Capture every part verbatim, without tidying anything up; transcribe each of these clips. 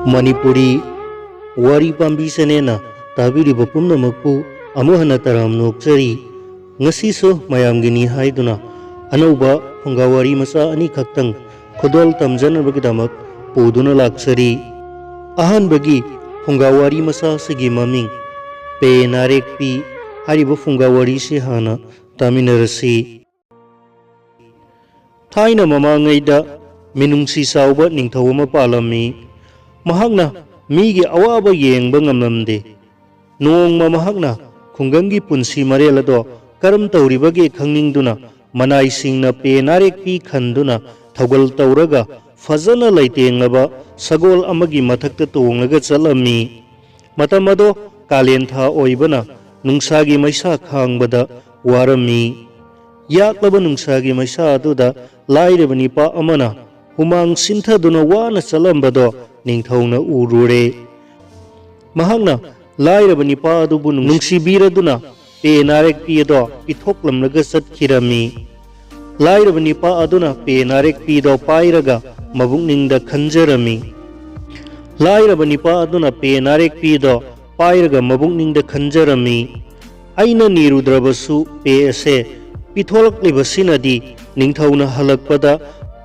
ꯃꯅꯤꯄꯨꯔꯤ ꯋꯥꯔꯤ ꯄꯥꯝꯕꯤ ꯆꯦꯅꯦꯜꯅ ꯇꯥꯕꯤꯔꯤꯕ ꯄꯨꯝꯅꯃꯛꯄꯨ ꯑꯃꯨꯛ ꯍꯟꯅ ꯇꯔꯥꯝꯅ ꯑꯣꯛꯆꯔꯤ꯫ ꯉꯁꯤꯁꯨ ꯃꯌꯥꯝꯒꯤꯅꯤ ꯍꯥꯏꯗꯨꯅ ꯑꯅꯧꯕ ꯐꯨꯡꯒꯥ ꯋꯥꯔꯤ ꯃꯆꯥ ꯑꯅꯤꯈꯛꯇꯪ ꯈꯨꯗꯣꯜ ꯇꯝꯖꯅꯕꯒꯤꯗꯃꯛ ꯄꯨꯗꯨꯅ ꯂꯥꯛꯆꯔꯤ꯫ ꯑꯍꯥꯟꯕꯒꯤ ꯐꯨꯡꯒꯥ ꯋꯥꯔꯤ ꯃꯆꯥ ꯑꯁꯤꯒꯤ ꯃꯃꯤꯡ ꯄꯦ ꯅꯥꯔꯦꯛꯄꯤ ꯍꯥꯏꯔꯤꯕ ꯐꯨꯡꯒꯥ ꯋꯥꯔꯤꯁꯤ ꯍꯥꯟꯅ ꯇꯥꯃꯤꯟꯅꯔꯁꯤ꯫ ꯊꯥꯏꯅ ꯃꯃꯥꯡꯉꯩꯗ ꯃꯤꯅꯨꯡꯁꯤ ꯆꯥꯎꯕ ꯅꯤꯡꯊꯧ ꯑꯃ ꯄꯥꯜꯂꯝꯃꯤ꯫ ꯃꯍꯥꯛꯅ ꯃꯤꯒꯤ ꯑꯋꯥꯕ ꯌꯦꯡꯕ ꯉꯝꯂꯝꯗꯦ꯫ ꯅꯣꯡꯃ ꯃꯍꯥꯛꯅ ꯈꯨꯡꯒꯪꯒꯤ ꯄꯨꯟꯁꯤ ꯃꯔꯦꯜ ꯑꯗꯣ ꯀꯔꯝ ꯇꯧꯔꯤꯕꯒꯦ ꯈꯪꯅꯤꯡꯗꯨꯅ ꯃꯅꯥꯏꯁꯤꯡꯅ ꯄꯦ ꯅꯥꯔꯦꯛꯄꯤ ꯈꯟꯗꯨꯅ ꯊꯧꯒꯜ ꯇꯧꯔꯒ ꯐꯖꯅ ꯂꯩꯇꯦꯡꯂꯕ ꯁꯒꯣꯜ ꯑꯃꯒꯤ ꯃꯊꯛꯇ ꯇꯣꯡꯂꯒ ꯆꯠꯂꯝꯃꯤ꯫ ꯃꯇꯝ ꯑꯗꯣ ꯀꯥꯂꯦꯟ ꯊꯥ ꯑꯣꯏꯕꯅ ꯅꯨꯡꯁꯥꯒꯤ ꯃꯩꯁꯥ ꯈꯥꯡꯕꯗ ꯋꯥꯔꯝꯃꯤ꯫ ꯌꯥꯛꯂꯕ ꯅꯨꯡꯁꯥꯒꯤ ꯃꯩꯁꯥ ꯑꯗꯨꯗ ꯂꯥꯏꯔꯕ ꯅꯤꯄꯥ ꯑꯃꯅ ꯍꯨꯃꯥꯡ ꯁꯤꯟꯊꯗꯨꯅ ꯋꯥꯅ ꯆꯠꯂꯝꯕꯗꯣ ꯅꯤꯡꯊꯧꯅ ꯎꯔꯨꯔꯦ꯫ ꯃꯍꯥꯛꯅ ꯂꯥꯏꯔꯕ ꯅꯤꯄꯥ ꯑꯗꯨꯕꯨ ꯅꯨꯡꯁꯤꯕꯤꯔꯗꯨꯅ ꯄꯦ ꯅꯥꯔꯦꯛꯄꯤ ꯑꯗꯣ ꯄꯤꯊꯣꯛꯂꯝꯂꯒ ꯆꯠꯈꯤꯔꯝꯃꯤ꯫ ꯂꯥꯏꯔꯕ ꯅꯤꯄꯥ ꯑꯗꯨꯅ ꯄꯦ ꯅꯥꯔꯦꯛꯄꯤꯗꯣ ꯄꯥꯏꯔꯒ ꯃꯕꯨꯛꯅꯤꯡꯗ ꯈꯟꯖꯔꯝꯃꯤ꯫ ꯂꯥꯏꯔꯕ ꯅꯤꯄꯥ ꯑꯗꯨꯅ ꯄꯦ ꯅꯥꯔꯦꯛꯄꯤꯗꯣ ꯄꯥꯏꯔꯒ ꯃꯕꯨꯛꯅꯤꯡꯗ ꯈꯟꯖꯔꯝꯃꯤ, "ꯑꯩꯅ ꯅꯤꯔꯨꯗ꯭ꯔꯕꯁꯨ ꯄꯦ ꯑꯁꯦ ꯄꯤꯊꯣꯛꯂꯛꯂꯤꯕꯁꯤꯅꯗꯤ ꯅꯤꯡꯊꯧꯅ ꯍꯜꯂꯛꯄꯗ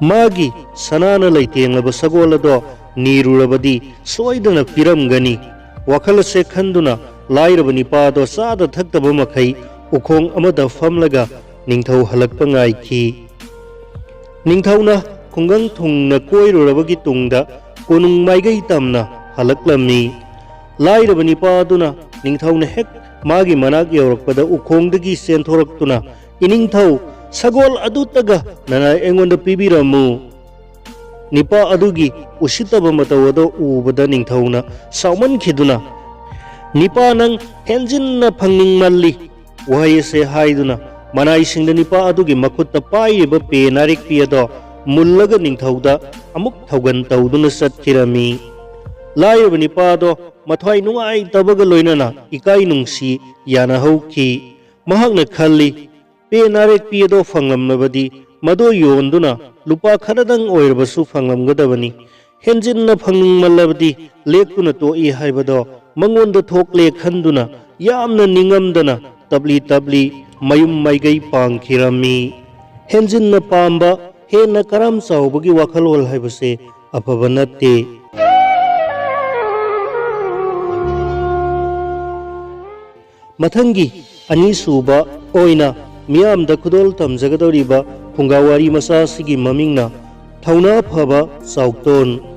ꯃꯥꯒꯤ ꯁꯅꯥꯅ ꯂꯩꯇꯦꯡꯂꯕ ꯁꯒꯣꯜ ꯑꯗꯣ ꯅꯤꯔꯨꯔꯕꯗꯤ ꯁꯣꯏꯗꯅ ꯄꯤꯔꯝꯒꯅꯤ"꯫ ꯋꯥꯈꯜ ꯑꯁꯦ ꯈꯟꯗꯨꯅ ꯂꯥꯏꯔꯕ ꯅꯤꯄꯥ ꯑꯗꯣ ꯆꯥꯗ ꯊꯛꯇꯕ ꯃꯈꯩ ꯎꯈꯣꯡ ꯑꯃꯗ ꯐꯝꯂꯒ ꯅꯤꯡꯊꯧ ꯍꯜꯂꯛꯄ ꯉꯥꯏꯈꯤ꯫ ꯅꯤꯡꯊꯧꯅ ꯈꯨꯡꯒꯪ ꯊꯨꯡꯅ ꯀꯣꯏꯔꯨꯔꯕꯒꯤ ꯇꯨꯡꯗ ꯀꯣꯅꯨꯡ ꯃꯥꯏꯀꯩ ꯇꯝꯅ ꯍꯜꯂꯛꯂꯝꯃꯤ꯫ ꯂꯥꯏꯔꯕ ꯅꯤꯄꯥ ꯑꯗꯨꯅ ꯅꯤꯡꯊꯧꯅ ꯍꯦꯛ ꯃꯥꯒꯤ ꯃꯅꯥꯛ ꯌꯧꯔꯛꯄꯗ ꯎꯈꯣꯡꯗꯒꯤ ꯆꯦꯟꯊꯣꯔꯛꯇꯨꯅ, "ꯏꯅꯤꯡꯊꯧ, ꯁꯒꯣꯜ ꯑꯗꯨꯇꯒ ꯅꯅꯥꯏ ꯑꯩꯉꯣꯟꯗ ꯄꯤꯕꯤꯔꯝꯃꯨ"꯫ ꯅꯤꯄꯥ ꯑꯗꯨꯒꯤ ꯎꯁꯤꯠꯇꯕ ꯃꯇꯧ ꯑꯗꯣ ꯎꯕꯗ ꯅꯤꯡꯊꯧꯅ ꯁꯥꯎꯃꯟꯈꯤꯗꯨꯅ, "ꯅꯤꯄꯥ, ꯅꯪ ꯍꯦꯟꯖꯤꯟꯅ ꯐꯪꯅꯤꯡꯃꯜꯂꯤ"꯫ ꯋꯥꯍꯩ ꯑꯁꯦ ꯍꯥꯏꯗꯨꯅ ꯃꯅꯥꯏꯁꯤꯡꯗ ꯅꯤꯄꯥ ꯑꯗꯨꯒꯤ ꯃꯈꯨꯠꯇ ꯄꯥꯏꯔꯤꯕ ꯄꯦ ꯅꯥꯔꯦꯛꯄꯤ ꯑꯗꯣ ꯃꯨꯜꯂꯒ ꯅꯤꯡꯊꯧꯗ ꯑꯃꯨꯛ ꯊꯧꯒꯟ ꯇꯧꯗꯨꯅ ꯆꯠꯈꯤꯔꯝꯃꯤ꯫ ꯂꯥꯏꯔꯕ ꯅꯤꯄꯥ ꯑꯗꯣ ꯃꯊ꯭ꯋꯥꯏ ꯅꯨꯡꯉꯥꯏꯇꯕꯒ ꯂꯣꯏꯅꯅ ꯏꯀꯥꯏ ꯅꯨꯡꯁꯤ ꯌꯥꯅꯍꯧꯈꯤ꯫ ꯃꯍꯥꯛꯅ ꯈꯜꯂꯤ, "ꯄꯦ ꯅꯥꯔꯦꯛꯄꯤ ꯑꯗꯣ ꯐꯪꯂꯝꯂꯕꯗꯤ ꯃꯗꯣ ꯌꯣꯟꯗꯨꯅ ꯂꯨꯄꯥ ꯈꯔꯗꯪ ꯑꯣꯏꯔꯕꯁꯨ ꯐꯪꯂꯝꯒꯗꯕꯅꯤ꯫ ꯍꯦꯟꯖꯤꯟꯅ ꯐꯪꯅꯤꯡꯃꯜꯂꯕꯗꯤ ꯂꯦꯛꯇꯨꯅ ꯇꯣꯛꯏ ꯍꯥꯏꯕꯗꯣ ꯃꯉꯣꯟꯗ ꯊꯣꯛꯂꯦ ꯈꯟꯗꯨꯅ ꯌꯥꯝꯅ ꯅꯤꯡꯉꯝꯗꯅ ꯇꯞꯂꯤ ꯇꯞꯂꯤ ꯃꯌꯨꯝ ꯃꯥꯏꯀꯩ ꯄꯥꯡꯈꯤꯔꯝꯃꯤ꯫ ꯍꯦꯟꯖꯤꯟꯅ ꯄꯥꯝꯕ, ꯍꯦꯟꯅ ꯀꯔꯝ ꯆꯥꯎꯕꯒꯤ ꯋꯥꯈꯜꯂꯣꯟ ꯍꯥꯏꯕꯁꯦ ꯑꯐꯕ ꯅꯠꯇꯦ꯫ ꯃꯊꯪꯒꯤ ꯑꯅꯤꯁꯨꯕ ꯑꯣꯏꯅ ꯃꯤꯌꯥꯝꯗ ꯈꯨꯗꯣꯜ ꯇꯝꯖꯒꯗꯧꯔꯤꯕ ꯐꯨꯡꯒꯥ ꯋꯥꯔꯤ ꯃꯆꯥ ꯑꯁꯤꯒꯤ ꯃꯃꯤꯡꯅ ꯊꯧꯅꯥ ꯐꯕ ꯆꯥꯎꯇꯣꯟ꯫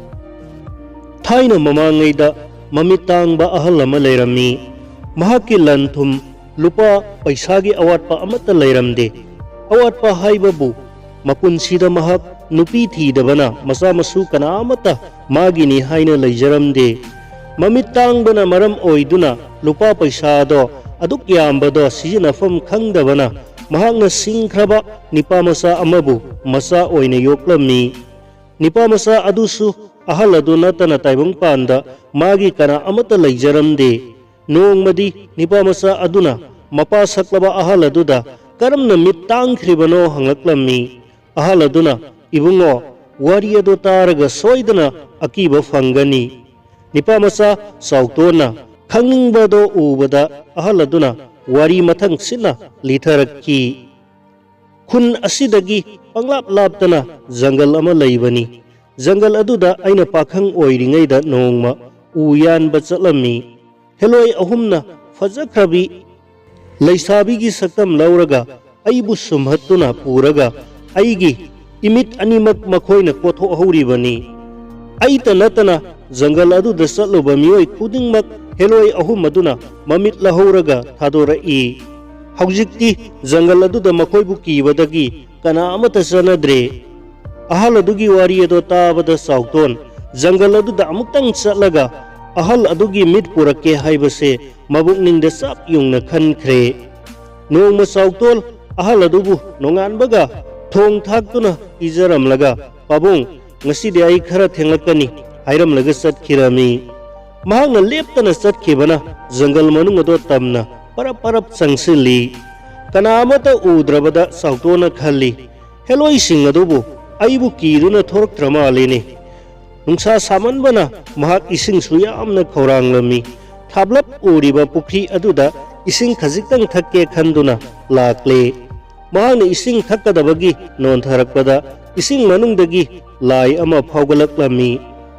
ꯊꯥꯏꯅ ꯃꯃꯥꯡꯉꯩꯗ ꯃꯃꯤꯠ ꯇꯥꯡꯕ ꯑꯍꯜ ꯑꯃ ꯂꯩꯔꯝꯃꯤ꯫ ꯃꯍꯥꯛꯀꯤ ꯂꯟ ꯊꯨꯝ, ꯂꯨꯄꯥ ꯄꯩꯁꯥꯒꯤ ꯑꯋꯥꯠꯄ ꯑꯃꯠꯇ ꯂꯩꯔꯝꯗꯦ꯫ ꯑꯋꯥꯠꯄ ꯍꯥꯏꯕꯕꯨ ꯃꯄꯨꯟꯁꯤꯗ ꯃꯍꯥꯛ ꯅꯨꯄꯤ ꯊꯤꯗꯕꯅ ꯃꯆꯥ ꯃꯁꯨ ꯀꯅꯥ ꯑꯃꯠꯇ ꯃꯥꯒꯤꯅꯤ ꯍꯥꯏꯅ ꯂꯩꯖꯔꯝꯗꯦ꯫ ꯃꯃꯤꯠ ꯇꯥꯡꯕꯅ ꯃꯔꯝ ꯑꯣꯏꯗꯨꯅ ꯂꯨꯄꯥ ꯄꯩꯁꯥꯗꯣ ꯑꯗꯨꯛ ꯌꯥꯝꯕꯗꯣ ꯁꯤꯖꯤꯟꯅꯐꯝ ꯈꯪꯗꯕꯅ ꯃꯍꯥꯛꯅ ꯁꯤꯡꯈ꯭ꯔꯕ ꯅꯤꯄꯥ ꯃꯆꯥ ꯑꯃꯕꯨ ꯃꯆꯥ ꯑꯣꯏꯅ ꯌꯣꯛꯂꯝꯃꯤ꯫ ꯅꯤꯄꯥ ꯃꯆꯥ ꯑꯗꯨꯁꯨ ꯑꯍꯜ ꯑꯗꯨ ꯅꯠꯇꯅ ꯇꯥꯏꯕꯪꯄꯥꯟꯗ ꯃꯥꯒꯤ ꯀꯅꯥ ꯑꯃꯠꯇ ꯂꯩꯖꯔꯝꯗꯦ꯫ ꯅꯣꯡꯃꯗꯤ ꯅꯤꯄꯥ ꯃꯆꯥ ꯑꯗꯨꯅ ꯃꯄꯥ ꯁꯛꯂꯕ ꯑꯍꯜ ꯑꯗꯨꯗ ꯀꯔꯝꯅ ꯃꯤꯠ ꯇꯥꯡꯈ꯭ꯔꯤꯕꯅꯣ ꯍꯪꯂꯛꯂꯝꯃꯤ꯫ ꯑꯍꯜ ꯑꯗꯨꯅ, "ꯏꯕꯨꯡꯉꯣ, ꯋꯥꯔꯤ ꯑꯗꯨ ꯇꯥꯔꯒ ꯁꯣꯏꯗꯅ ꯑꯀꯤꯕ ꯐꯪꯒꯅꯤ꯫" ꯅꯤꯄꯥ ꯃꯆꯥ ꯆꯥꯎꯇꯣꯟꯅ ꯈꯪꯅꯤꯡꯕꯗꯣ ꯎꯕꯗ ꯑꯍꯜ ꯑꯗꯨꯅ ꯋꯥꯔꯤ ꯃꯊꯪ ꯁꯤꯠꯅ ꯂꯤꯊꯔꯛꯈꯤ꯫ ꯈꯨꯟ ꯑꯁꯤꯗꯒꯤ ꯄꯪꯂꯥꯞ ꯂꯥꯞꯇꯅ ꯖꯪꯒꯜ ꯑꯃ ꯂꯩꯕꯅꯤ꯫ ꯖꯪꯒꯜ ꯑꯗꯨꯗ ꯑꯩꯅ ꯄꯥꯈꯪ ꯑꯣꯏꯔꯤꯉꯩꯗ ꯅꯣꯡꯃ ꯎ ꯌꯥꯟꯕ ꯆꯠꯂꯝꯃꯤ꯫ ꯍꯦꯂꯣꯏ ꯑꯍꯨꯝꯅ ꯐꯖꯈ꯭ꯔꯕꯤ ꯂꯩꯁꯥꯕꯤꯒꯤ ꯁꯛꯇꯝ ꯂꯧꯔꯒ ꯑꯩꯕꯨ ꯁꯨꯝꯍꯠꯇꯨꯅ ꯄꯨꯔꯒ ꯑꯩꯒꯤ ꯏꯃꯤꯠ ꯑꯅꯤꯃꯛ ꯃꯈꯣꯏꯅ ꯀꯣꯊꯣꯛꯍꯧꯔꯤꯕꯅꯤ꯫ ꯑꯩꯇ ꯅꯠꯇꯅ ꯖꯪꯒꯜ ꯑꯗꯨꯗ ꯆꯠꯂꯨꯕ ꯃꯤꯑꯣꯏ ꯈꯨꯗꯤꯡꯃꯛ ꯍꯦꯂꯣꯏ ꯑꯍꯨꯝ ꯑꯗꯨꯅ ꯃꯃꯤꯠ ꯂꯧꯍꯧꯔꯒ ꯊꯥꯗꯣꯔꯛꯏ꯫ ꯍꯧꯖꯤꯛꯇꯤ ꯖꯪꯒꯜ ꯑꯗꯨꯗ ꯃꯈꯣꯏꯕꯨ ꯀꯤꯕꯗꯒꯤ ꯀꯅꯥ ꯑꯃꯠꯇ ꯆꯠꯅꯗ꯭ꯔꯦ꯫ ꯑꯍꯜ ꯑꯗꯨꯒꯤ ꯋꯥꯔꯤ ꯑꯗꯣ ꯇꯥꯕꯗ ꯆꯥꯎꯇꯣꯟ ꯖꯪꯒꯜ ꯑꯗꯨꯗ ꯑꯃꯨꯛꯇꯪ ꯆꯠꯂꯒ ꯑꯍꯜ ꯑꯗꯨꯒꯤ ꯃꯤꯠ ꯄꯨꯔꯛꯀꯦ ꯍꯥꯏꯕꯁꯦ ꯃꯕꯨꯛꯅꯤꯡꯗ ꯆꯞ ꯌꯨꯡꯅ ꯈꯟꯈ꯭ꯔꯦ꯫ ꯅꯣꯡꯃ ꯆꯥꯎꯇꯣꯟ ꯑꯍꯜ ꯑꯗꯨꯕꯨ ꯅꯣꯡꯉꯥꯟꯕꯒ ꯊꯣꯡ ꯊꯥꯛꯇꯨꯅ ꯄꯤꯖꯔꯝꯂꯒ, "ꯄꯥꯕꯨꯡ, ꯉꯁꯤꯗꯤ ꯑꯩ ꯈꯔ ꯊꯦꯡꯂꯛꯀꯅꯤ" ꯍꯥꯏꯔꯝꯂꯒ ꯆꯠꯈꯤꯔꯝꯃꯤ꯫ ꯃꯍꯥꯛꯅ ꯂꯦꯞꯇꯅ ꯆꯠꯈꯤꯕꯅ ꯖꯪꯒꯜ ꯃꯅꯨꯡ ꯑꯗꯣ ꯇꯝꯅ ꯄꯔꯞ ꯄꯔꯞ ꯆꯪꯁꯤꯜꯂꯤ꯫ ꯀꯅꯥ ꯑꯃꯠꯇ ꯎꯗ꯭ꯔꯕꯗ ꯆꯥꯎꯇꯣꯟꯅ ꯈꯜꯂꯤ, "ꯍꯦꯂꯣꯏꯁꯤꯡ ꯑꯗꯨꯕꯨ ꯑꯩꯕꯨ ꯀꯤꯗꯨꯅ ꯊꯣꯔꯛꯇ꯭ꯔ ꯃꯥꯜꯂꯤꯅꯦ꯫ ꯅꯨꯡꯁꯥ ꯁꯥꯃꯟꯕꯅ ꯃꯍꯥꯛ ꯏꯁꯤꯡꯁꯨ ꯌꯥꯝꯅ ꯈꯧꯔꯥꯡꯂꯝꯃꯤ꯫ ꯊꯥꯞꯂꯞ ꯎꯔꯤꯕ ꯄꯨꯈ꯭ꯔꯤ ꯑꯗꯨꯗ ꯏꯁꯤꯡ ꯈꯖꯤꯛꯇꯪ ꯊꯛꯀꯦ ꯈꯟꯗꯨꯅ ꯂꯥꯛꯂꯦ꯫ ꯃꯍꯥꯛꯅ ꯏꯁꯤꯡ ꯊꯛꯀꯗꯕꯒꯤ ꯅꯣꯟꯊꯔꯛꯄꯗ ꯏꯁꯤꯡ ꯃꯅꯨꯡꯗꯒꯤ ꯂꯥꯏ ꯑꯃ ꯐꯥꯎꯒꯠꯂꯛꯂꯝꯃꯤ꯫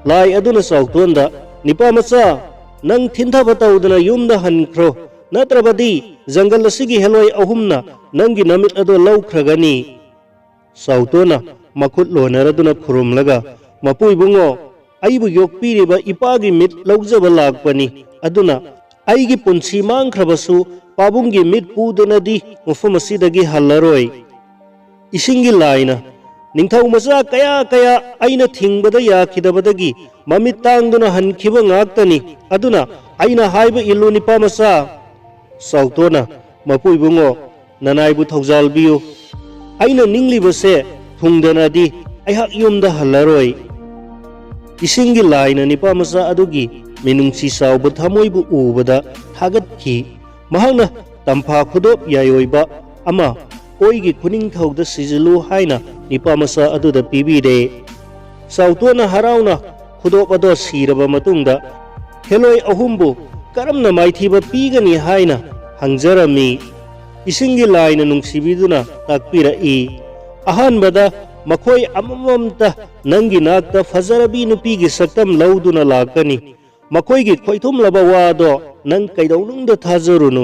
ꯂꯥꯏ ꯑꯗꯨꯅ ꯆꯥꯎꯇꯣꯟꯗ, "ꯅꯤꯄꯥ ꯃꯆꯥ, ꯅꯪ ꯊꯤꯟꯊꯕ ꯇꯧꯗꯅ ꯌꯨꯝꯗ ꯍꯟꯈ꯭ꯔꯣ, ꯅꯠꯇ꯭ꯔꯕꯗꯤ ꯖꯪꯒꯜ ꯑꯁꯤꯒꯤ ꯍꯦꯂꯣꯏ ꯑꯍꯨꯝꯅ ꯅꯪꯒꯤ ꯅꯃꯤꯠ ꯑꯗꯣ ꯂꯧꯈ꯭ꯔꯒꯅꯤ"꯫ ꯆꯥꯎꯇꯣꯟꯅ ꯃꯈꯨꯠ ꯂꯣꯟꯅꯔꯗꯨꯅ ꯈꯨꯔꯨꯝꯂꯒ, "ꯃꯄꯨ ꯏꯕꯨꯡꯉꯣ, ꯑꯩꯕꯨ ꯌꯣꯛꯄꯤꯔꯤꯕ ꯏꯄꯥꯒꯤ ꯃꯤꯠ ꯂꯧꯖꯕ ꯂꯥꯛꯄꯅꯤ꯫ ꯑꯗꯨꯅ ꯑꯩꯒꯤ ꯄꯨꯟꯁꯤ ꯃꯥꯡꯈ꯭ꯔꯕꯁꯨ ꯄꯥꯕꯨꯡꯒꯤ ꯃꯤꯠ ꯄꯨꯗꯅꯗꯤ ꯃꯐꯝ ꯑꯁꯤꯗꯒꯤ ꯍꯜꯂꯔꯣꯏ꯫ ꯏꯁꯤꯡꯒꯤ ꯂꯥꯏꯅ, ꯅꯤꯡꯊꯧ ꯃꯆꯥ ꯀꯌꯥ ꯀꯌꯥ ꯑꯩꯅ ꯊꯤꯡꯕꯗ ꯌꯥꯈꯤꯗꯕꯗꯒꯤ ꯃꯃꯤꯠ ꯇꯥꯡꯗꯨꯅ ꯍꯟꯈꯤꯕ ꯉꯥꯛꯇꯅꯤ꯫ ꯑꯗꯨꯅ ꯑꯩꯅ ꯍꯥꯏꯕ ꯏꯜꯂꯨ, ꯅꯤꯄꯥ ꯃꯆꯥ"꯫ ꯆꯥꯎꯇꯣꯟꯅ, "ꯃꯄꯨ ꯏꯕꯨꯡꯉꯣ, ꯅꯅꯥꯏꯕꯨ ꯊꯧꯖꯥꯜꯕꯤꯌꯨ꯫ ꯑꯩꯅ ꯅꯤꯡꯂꯤꯕꯁꯦ ꯊꯨꯡꯗꯅꯗꯤ ꯑꯩꯍꯥꯛ ꯌꯨꯝꯗ ꯍꯜꯂꯔꯣꯏ"꯫ ꯏꯁꯤꯡꯒꯤ ꯂꯥꯏꯅ ꯅꯤꯄꯥ ꯃꯆꯥ ꯑꯗꯨꯒꯤ ꯃꯤꯅꯨꯡꯁꯤ ꯆꯥꯎꯕ ꯊꯃꯣꯏꯕꯨ ꯎꯕꯗ ꯊꯥꯒꯠꯈꯤ꯫ ꯃꯍꯥꯛꯅ ꯇꯝꯐꯥ ꯈꯨꯗꯣꯞ ꯌꯥꯏꯑꯣꯏꯕ ꯑꯃ ꯑꯣꯏꯒꯤ ꯈꯨꯅꯤꯡꯊꯧꯗ ꯁꯤꯖꯤꯜꯂꯨ ꯍꯥꯏꯅ ꯅꯤꯄꯥ ꯃꯆꯥ ꯑꯗꯨꯗ ꯄꯤꯕꯤꯔꯦ꯫ ꯆꯥꯎꯇꯣꯟꯅ ꯍꯔꯥꯎꯅ ꯈꯨꯗꯣꯞ ꯑꯗꯣ ꯁꯤꯔꯕ ꯃꯇꯨꯡꯗ ꯍꯦꯂꯣꯏ ꯑꯍꯨꯝꯕꯨ ꯀꯔꯝꯅ ꯃꯥꯏꯊꯤꯕ ꯄꯤꯒꯅꯤ ꯍꯥꯏꯅ ꯍꯪꯖꯔꯝꯃꯤ꯫ ꯏꯁꯤꯡꯒꯤ ꯂꯥꯏꯅ ꯅꯨꯡꯁꯤꯕꯤꯗꯨꯅ ꯇꯥꯛꯄꯤꯔꯛꯏ, "ꯑꯍꯥꯟꯕꯗ ꯃꯈꯣꯏ ꯑꯃꯃꯝꯇ ꯅꯪꯒꯤ ꯅꯥꯛꯇ ꯐꯖꯔꯕꯤ ꯅꯨꯄꯤꯒꯤ ꯁꯛꯇꯝ ꯂꯧꯗꯨꯅ ꯂꯥꯛꯀꯅꯤ꯫ ꯃꯈꯣꯏꯒꯤ ꯈꯣꯏꯊꯨꯝꯂꯕ ꯋꯥꯗꯣ ꯅꯪ ꯀꯩꯗꯧꯅꯨꯡꯗ ꯊꯥꯖꯔꯨꯅꯨ꯫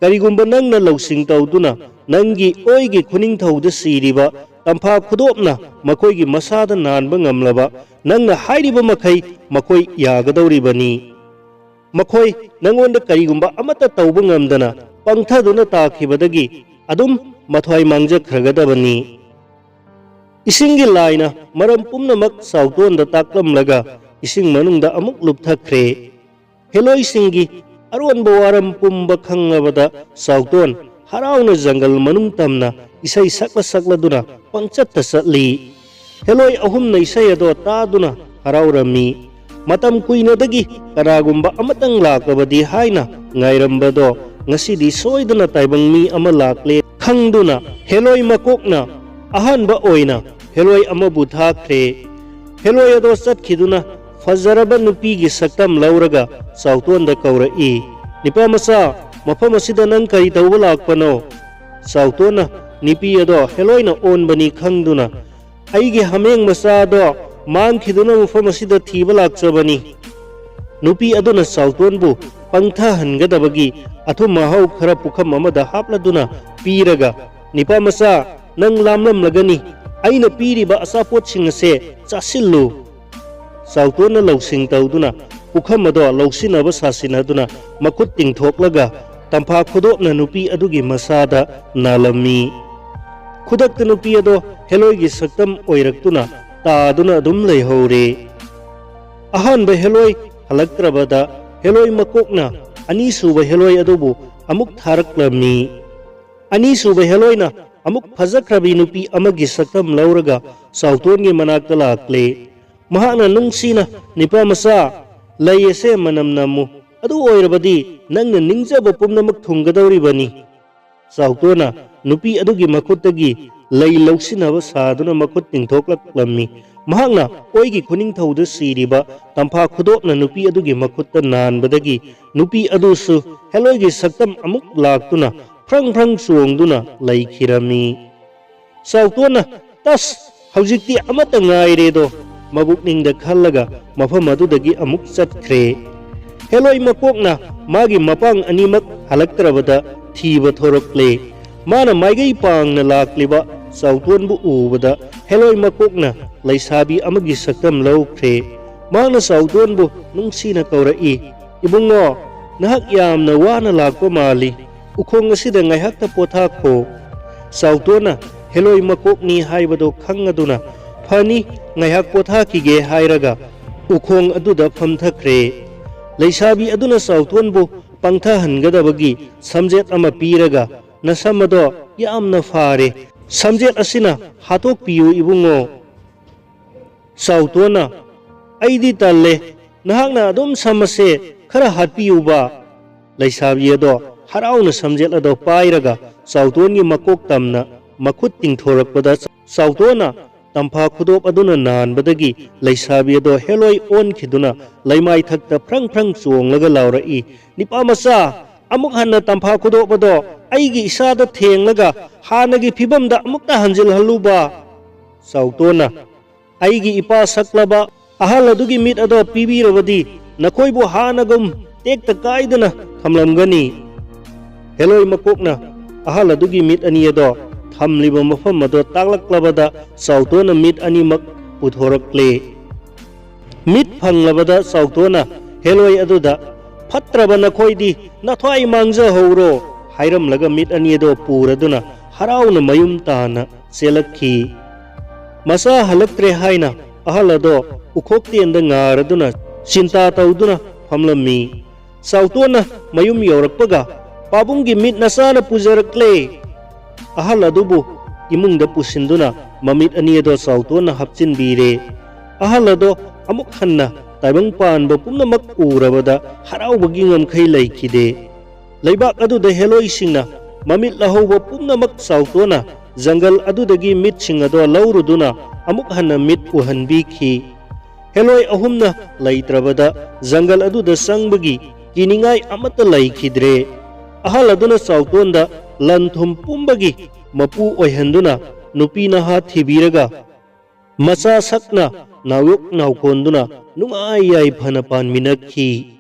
ꯀꯔꯤꯒꯨꯝꯕ ꯅꯪꯅ ꯂꯧꯁꯤꯡ ꯇꯧꯗꯨꯅ ꯅꯪꯒꯤ ꯑꯣꯏꯒꯤ ꯈꯨꯅꯤꯡꯊꯧꯗ ꯁꯤꯔꯤꯕ ꯇꯝꯐꯥ ꯈꯨꯗꯣꯞꯅ ꯃꯈꯣꯏꯒꯤ ꯃꯁꯥꯗ ꯅꯥꯟꯕ ꯉꯝꯂꯕ, ꯅꯪꯅ ꯍꯥꯏꯔꯤꯕ ꯃꯈꯩ ꯃꯈꯣꯏ ꯌꯥꯒꯗꯧꯔꯤꯕꯅꯤ꯫ ꯃꯈꯣꯏ ꯅꯪꯉꯣꯟꯗ ꯀꯔꯤꯒꯨꯝꯕ ꯑꯃꯠꯇ ꯇꯧꯕ ꯉꯝꯗꯅ ꯄꯪꯊꯗꯨꯅ ꯇꯥꯈꯤꯕꯗꯒꯤ ꯑꯗꯨꯝ ꯃꯊ꯭ꯋꯥꯏ ꯃꯥꯡꯖꯈ꯭ꯔꯒꯗꯕꯅꯤ"꯫ ꯏꯁꯤꯡꯒꯤ ꯂꯥꯏꯅ ꯃꯔꯝ ꯄꯨꯝꯅꯃꯛ ꯆꯥꯎꯇꯣꯟꯗ ꯇꯥꯛꯂꯝꯂꯒ ꯏꯁꯤꯡ ꯃꯅꯨꯡꯗ ꯑꯃꯨꯛ ꯂꯨꯞꯊꯈ꯭ꯔꯦ꯫ ꯍꯦꯂꯣꯏꯁꯤꯡꯒꯤ ꯑꯔꯣꯟꯕ ꯋꯥꯔꯝ ꯄꯨꯝꯕ ꯈꯪꯂꯕꯗ ꯆꯥꯎꯇꯣꯟ ꯍꯔꯥꯎꯅ ꯖꯪꯒꯜ ꯃꯅꯨꯡ ꯇꯝꯅ ꯏꯁꯩ ꯁꯛꯂ ꯁꯛꯂꯗꯨꯅ ꯄꯪꯆꯠꯇ ꯆꯠꯂꯤ꯫ ꯍꯦꯂꯣꯏ ꯑꯍꯨꯝꯅ ꯏꯁꯩ ꯑꯗꯣ ꯇꯥꯗꯨꯅ ꯍꯔꯥꯎꯔꯝꯃꯤ꯫ ꯃꯇꯝ ꯀꯨꯏꯅꯗꯒꯤ ꯀꯅꯥꯒꯨꯝꯕ ꯑꯃꯇꯪ ꯂꯥꯛꯂꯕꯗꯤ ꯍꯥꯏꯅ ꯉꯥꯏꯔꯝꯕꯗꯣ ꯉꯁꯤꯗꯤ ꯁꯣꯏꯗꯅ ꯇꯥꯏꯕꯪ ꯃꯤ ꯑꯃ ꯂꯥꯛꯂꯦ ꯈꯪꯗꯨꯅ ꯍꯦꯂꯣꯏ ꯃꯀꯣꯛꯅ ꯑꯍꯥꯟꯕ ꯑꯣꯏꯅ ꯍꯦꯂꯣꯏ ꯑꯃꯕꯨ ꯊꯥꯈ꯭ꯔꯦ꯫ ꯍꯦꯂꯣꯏ ꯑꯗꯣ ꯆꯠꯈꯤꯗꯨꯅ ꯐꯖꯔꯕ ꯅꯨꯄꯤꯒꯤ ꯁꯛꯇꯝ ꯂꯧꯔꯒ ꯆꯥꯎꯇꯣꯟꯗ ꯀꯧꯔꯛꯏ, "ꯅꯤꯄꯥ ꯃꯆꯥ, ꯃꯐꯝ ꯑꯁꯤꯗ ꯅꯪ ꯀꯔꯤ ꯇꯧꯕ ꯂꯥꯛꯄꯅꯣ?" ꯆꯥꯎꯇꯣꯟꯅ ꯅꯨꯄꯤ ꯑꯗꯣ ꯍꯦꯂꯣꯏꯅ ꯑꯣꯟꯕꯅꯤ ꯈꯪꯗꯨꯅ, "ꯑꯩꯒꯤ ꯍꯥꯃꯦꯡ ꯃꯆꯥꯗꯣ ꯃꯥꯡꯈꯤꯗꯨꯅ ꯃꯐꯝ ꯑꯁꯤꯗ ꯊꯤꯕ ꯂꯥꯛꯆꯕꯅꯤ꯫" ꯅꯨꯄꯤ ꯑꯗꯨꯅ ꯆꯥꯎꯇꯣꯟꯕꯨ ꯄꯪꯊꯍꯟꯒꯗꯕꯒꯤ ꯑꯊꯨꯝ ꯑꯍꯥꯎ ꯈꯔ ꯄꯨꯈꯝ ꯑꯃꯗ ꯍꯥꯞꯂꯗꯨꯅ ꯄꯤꯔꯒ, "ꯅꯤꯄꯥ ꯃꯆꯥ, ꯅꯪ ꯂꯥꯝꯂꯝꯂꯒꯅꯤ, ꯑꯩꯅ ꯄꯤꯔꯤꯕ ꯑꯆꯥꯄꯣꯠꯁꯤꯡ ꯑꯁꯦ ꯆꯥꯁꯤꯜꯂꯨ꯫" ꯆꯥꯎꯇꯣꯟꯅ ꯂꯧꯁꯤꯡ ꯇꯧꯗꯨꯅ ꯄꯨꯈꯝ ꯑꯗꯣ ꯂꯧꯁꯤꯟꯅꯕ ꯁꯥꯁꯤꯟꯅꯗꯨꯅ ꯃꯈꯨꯠ ꯇꯤꯡꯊꯣꯛꯂꯒ ꯇꯝꯐꯥ ꯈꯨꯗꯣꯞꯅ ꯅꯨꯄꯤ ꯑꯗꯨꯒꯤ ꯃꯁꯥꯗ ꯅꯥꯜꯂꯝꯃꯤ꯫ ꯈꯨꯗꯛꯇ ꯅꯨꯄꯤ ꯑꯗꯣ ꯍꯦꯂꯣꯏꯒꯤ ꯁꯛꯇꯝ ꯑꯣꯏꯔꯛꯇꯨꯅ ꯇꯥꯗꯨꯅ ꯑꯗꯨꯝ ꯂꯩꯍꯧꯔꯦ꯫ ꯑꯍꯥꯟꯕ ꯍꯦꯂꯣꯏ ꯍꯜꯂꯛꯇ꯭ꯔꯕꯗ ꯍꯦꯂꯣꯏ ꯃꯀꯣꯛꯅ ꯑꯅꯤꯁꯨꯕ ꯍꯦꯂꯣꯏ ꯑꯗꯨꯕꯨ ꯑꯃꯨꯛ ꯊꯥꯔꯛꯂꯝꯃꯤ꯫ ꯑꯅꯤꯁꯨꯕ ꯍꯦꯂꯣꯏꯅ ꯑꯃꯨꯛ ꯐꯖꯈ꯭ꯔꯕꯤ ꯅꯨꯄꯤ ꯑꯃꯒꯤ ꯁꯛꯇꯝ ꯂꯧꯔꯒ ꯆꯥꯎꯇꯣꯟꯒꯤ ꯃꯅꯥꯛꯇ ꯂꯥꯛꯂꯦ꯫ ꯃꯍꯥꯛꯅ ꯅꯨꯡꯁꯤꯅ, "ꯅꯤꯄꯥ ꯃꯆꯥ, ꯂꯩ ꯑꯁꯦ ꯃꯅꯝ ꯅꯝꯃꯨ, ꯑꯗꯨ ꯑꯣꯏꯔꯕꯗꯤ ꯅꯪꯅ ꯅꯤꯡꯖꯕ ꯄꯨꯝꯅꯃꯛ ꯊꯨꯡꯒꯗꯧꯔꯤꯕꯅꯤ꯫" ꯆꯥꯎꯇꯣꯟꯅ ꯅꯨꯄꯤ ꯑꯗꯨꯒꯤ ꯃꯈꯨꯠꯇꯒꯤ ꯂꯩ ꯂꯧꯁꯤꯟꯅꯕ ꯁꯥꯗꯨꯅ ꯃꯈꯨꯠ ꯇꯤꯡꯊꯣꯛꯂꯛꯂꯝꯃꯤ꯫ ꯃꯍꯥꯛꯅ ꯑꯣꯏꯒꯤ ꯈꯨꯅꯤꯡꯊꯧꯗ ꯁꯤꯔꯤꯕ ꯇꯝꯐꯥ ꯈꯨꯗꯣꯞꯅ ꯅꯨꯄꯤ ꯑꯗꯨꯒꯤ ꯃꯈꯨꯠꯇ ꯅꯥꯟꯕꯗꯒꯤ ꯅꯨꯄꯤ ꯑꯗꯨꯁꯨ ꯍꯦꯂꯣꯏꯒꯤ ꯁꯛꯇꯝ ꯑꯃꯨꯛ ꯂꯥꯛꯇꯨꯅ ꯐ꯭ꯔꯪ ꯐ꯭ꯔꯪ ꯆꯣꯡꯗꯨꯅ ꯂꯩꯈꯤꯔꯝꯃꯤ꯫ ꯆꯥꯎꯇꯣꯟꯅ, "ꯇꯁ, ꯍꯧꯖꯤꯛꯇꯤ ꯑꯃꯠꯇ ꯉꯥꯏꯔꯦꯗꯣ" ꯃꯕꯨꯛꯅꯤꯡꯗ ꯈꯜꯂꯒ ꯃꯐꯝ ꯑꯗꯨꯗꯒꯤ ꯑꯃꯨꯛ ꯆꯠꯈ꯭ꯔꯦ꯫ ꯍꯦꯂꯣꯏ ꯃꯀꯣꯛꯅ ꯃꯥꯒꯤ ꯃꯄꯥꯡ ꯑꯅꯤꯃꯛ ꯍꯜꯂꯛꯇ꯭ꯔꯕꯗ ꯊꯤꯕ ꯊꯣꯔꯛꯂꯦ꯫ ꯃꯥꯅ ꯃꯥꯏꯀꯩ ꯄꯥꯡꯅ ꯂꯥꯛꯂꯤꯕ ꯆꯥꯎꯇꯣꯟꯕꯨ ꯎꯕꯗ ꯍꯦꯂꯣꯏ ꯃꯀꯣꯛꯅ ꯂꯩꯁꯥꯕꯤ ꯑꯃꯒꯤ ꯁꯛꯇꯝ ꯂꯧꯈ꯭ꯔꯦ꯫ ꯃꯍꯥꯛꯅ ꯆꯥꯎꯇꯣꯟꯕꯨ ꯅꯨꯡꯁꯤꯅ ꯀꯧꯔꯛꯏ, "ꯏꯕꯨꯡꯉꯣ, ꯅꯍꯥꯛ ꯌꯥꯝꯅ ꯋꯥꯅ ꯂꯥꯛꯄ ꯃꯥꯜꯂꯤ꯫ ꯎꯈꯣꯡ ꯑꯁꯤꯗ ꯉꯥꯏꯍꯥꯛꯇ ꯄꯣꯊꯥꯈꯣ꯫" ꯆꯥꯎꯇꯣꯟꯅ ꯍꯦꯂꯣꯏ ꯃꯀꯣꯛꯅꯤ ꯍꯥꯏꯕꯗꯣ ꯈꯪꯉꯗꯨꯅ, "ꯐꯅꯤ, ꯉꯥꯏꯍꯥꯛ ꯄꯣꯊꯥꯈꯤꯒꯦ" ꯍꯥꯏꯔꯒ ꯎꯈꯣꯡ ꯑꯗꯨꯗ ꯐꯝꯊꯈ꯭ꯔꯦ꯫ ꯂꯩꯁꯥꯕꯤ ꯑꯗꯨꯅ ꯆꯥꯎꯇꯣꯟꯕꯨ ꯄꯪꯊꯍꯟꯒꯗꯕꯒꯤ ꯁꯝꯖꯦꯠ ꯑꯃ ꯄꯤꯔꯒ, "ꯅꯁꯝ ꯑꯗꯣ ꯌꯥꯝꯅ ꯐꯥꯔꯦ꯫ ꯁꯝꯖꯦꯠ ꯑꯁꯤꯅ ꯍꯥꯠꯇꯣꯛꯄꯤꯌꯨ ꯏꯕꯨꯡꯉꯣ꯫" ꯆꯥꯎꯇꯣꯟꯅ, "ꯑꯩꯗꯤ ꯇꯜꯂꯦ, ꯅꯍꯥꯛꯅ ꯑꯗꯨꯝ ꯁꯝ ꯑꯁꯦ ꯈꯔ ꯍꯥꯠꯄꯤꯌꯨꯕ꯫" ꯂꯩꯁꯥꯕꯤ ꯑꯗꯣ ꯍꯔꯥꯎꯅ ꯁꯝꯖꯦꯠ ꯑꯗꯣ ꯄꯥꯏꯔꯒ ꯆꯥꯎꯇꯣꯟꯒꯤ ꯃꯀꯣꯛ ꯇꯝꯅ ꯃꯈꯨꯠ ꯇꯤꯡꯊꯣꯔꯛꯄꯗ, ꯆꯥꯎꯇꯣꯟꯅ ꯇꯝꯐꯥ ꯈꯨꯗꯣꯞ ꯑꯗꯨꯅ ꯅꯥꯟꯕꯗꯒꯤ ꯂꯩꯁꯥꯕꯤ ꯑꯗꯣ ꯍꯦꯂꯣꯏ ꯑꯣꯟꯈꯤꯗꯨꯅ ꯂꯩꯃꯥꯏꯊꯛꯇ ꯐ꯭ꯔꯪ ꯐ꯭ꯔꯪ ꯆꯣꯡꯂꯒ ꯂꯥꯎꯔꯛꯏ, "ꯅꯤꯄꯥ ꯃꯆꯥ, ꯑꯃꯨꯛ ꯍꯟꯅ ꯇꯝꯐꯥ ꯈꯨꯗꯣꯞ ꯑꯗꯣ ꯑꯩꯒꯤ ꯏꯁꯥꯗ ꯊꯦꯡꯂꯒ ꯍꯥꯟꯅꯒꯤ ꯐꯤꯕꯝꯗ ꯑꯃꯨꯛꯇ ꯍꯟꯖꯤꯜꯍꯜꯂꯨꯕ꯫" ꯆꯥꯎꯇꯣꯟꯅ, "ꯑꯩꯒꯤ ꯏꯄꯥ ꯁꯛꯂꯕ ꯑꯍꯜ ꯑꯗꯨꯒꯤ ꯃꯤꯠ ꯑꯗꯣ ꯄꯤꯕꯤꯔꯕꯗꯤ ꯅꯈꯣꯏꯕꯨ ꯍꯥꯟꯅꯒꯨꯝ ꯇꯦꯛꯇ ꯀꯥꯏꯗꯅ ꯊꯝꯂꯝꯒꯅꯤ꯫" ꯍꯦꯂꯣꯏ ꯃꯀꯣꯛꯅ ꯑꯍꯜ ꯑꯗꯨꯒꯤ ꯃꯤꯠ ꯑꯅꯤ ꯑꯗꯣ ꯊꯝꯂꯤꯕ ꯃꯐꯝ ꯑꯗꯣ ꯇꯥꯛꯂꯛꯂꯕꯗ ꯆꯥꯎꯇꯣꯟꯅ ꯃꯤꯠ ꯑꯅꯤꯃꯛ ꯄꯨꯊꯣꯔꯛꯂꯦ꯫ ꯃꯤꯠ ꯐꯪꯂꯕꯗ ꯆꯥꯎꯇꯣꯟꯅ ꯍꯦꯂꯣꯏ ꯑꯗꯨꯗ, "ꯐꯠꯇ꯭ꯔꯕ ꯅꯈꯣꯏꯗꯤ ꯅꯊ꯭ꯋꯥꯏ ꯃꯥꯡꯖꯍꯧꯔꯣ" ꯍꯥꯏꯔꯝꯂꯒ ꯃꯤꯠ ꯑꯅꯤ ꯑꯗꯣ ꯄꯨꯔꯗꯨꯅ ꯍꯔꯥꯎꯅ ꯃꯌꯨꯝ ꯇꯥꯅ ꯆꯦꯜꯂꯛꯈꯤ꯫ ꯃꯆꯥ ꯍꯜꯂꯛꯇ꯭ꯔꯦ ꯍꯥꯏꯅ ꯑꯍꯜ ꯑꯗꯣ ꯎꯈꯣꯛꯇꯦꯟꯗ ꯉꯥꯔꯗꯨꯅ ꯆꯤꯟꯇꯥ ꯇꯧꯗꯨꯅ ꯐꯝꯂꯝꯃꯤ꯫ ꯆꯥꯎꯇꯣꯟꯅ ꯃꯌꯨꯝ ꯌꯧꯔꯛꯄꯒ, "ꯄꯥꯕꯨꯡꯒꯤ ꯃꯤꯠ ꯅꯆꯥꯅ ꯄꯨꯖꯔꯛꯂꯦ!" ꯑꯍꯜ ꯑꯗꯨꯕꯨ ꯏꯃꯨꯡꯗ ꯄꯨꯁꯤꯟꯗꯨꯅ ꯃꯃꯤꯠ ꯑꯅꯤ ꯑꯗꯣ ꯆꯥꯎꯇꯣꯟꯅ ꯍꯥꯞꯆꯤꯟꯕꯤꯔꯦ꯫ ꯑꯍꯜ ꯑꯗꯣ ꯑꯃꯨꯛ ꯍꯟꯅ ꯇꯥꯏꯕꯪ ꯄꯥꯟꯕ ꯄꯨꯝꯅꯃꯛ ꯎꯔꯕꯗ ꯍꯔꯥꯎꯕꯒꯤ ꯉꯝꯈꯩ ꯂꯩꯈꯤꯗꯦ꯫ ꯂꯩꯕꯥꯛ ꯑꯗꯨꯗ ꯍꯦꯂꯣꯏꯁꯤꯡꯅ ꯃꯃꯤꯠ ꯂꯍꯧꯕ ꯄꯨꯝꯅꯃꯛ ꯆꯥꯎꯇꯣꯟꯅ ꯖꯪꯒꯜ ꯑꯗꯨꯗꯒꯤ ꯃꯤꯠꯁꯤꯡ ꯑꯗꯣ ꯂꯧꯔꯨꯗꯨꯅ ꯑꯃꯨꯛ ꯍꯟꯅ ꯃꯤꯠ ꯎꯍꯟꯕꯤꯈꯤ꯫ ꯍꯦꯂꯣꯏ ꯑꯍꯨꯝꯅ ꯂꯩꯇ꯭ꯔꯕꯗ ꯖꯪꯒꯜ ꯑꯗꯨꯗ ꯆꯪꯕꯒꯤ ꯀꯤꯅꯤꯡꯉꯥꯏ ꯑꯃꯠꯇ ꯂꯩꯈꯤꯗ꯭ꯔꯦ꯫ ꯑꯍꯜ ꯑꯗꯨꯅ ꯆꯥꯎꯇꯣꯟꯗ ꯂꯟ ꯊꯨꯝ ꯄꯨꯝꯕꯒꯤ ꯃꯄꯨ ꯑꯣꯏꯍꯟꯗꯨꯅ ꯅꯨꯄꯤ ꯅꯍꯥ ꯊꯤꯕꯤꯔꯒ ꯃꯆꯥ ꯁꯛꯅ ꯅꯥꯎꯌꯣꯛ ꯅꯥꯎꯈꯣꯟꯗꯨꯅ ꯅꯨꯡꯉꯥꯏ ꯌꯥꯏꯐꯅ ꯄꯥꯟꯃꯤꯟꯅꯈꯤ꯫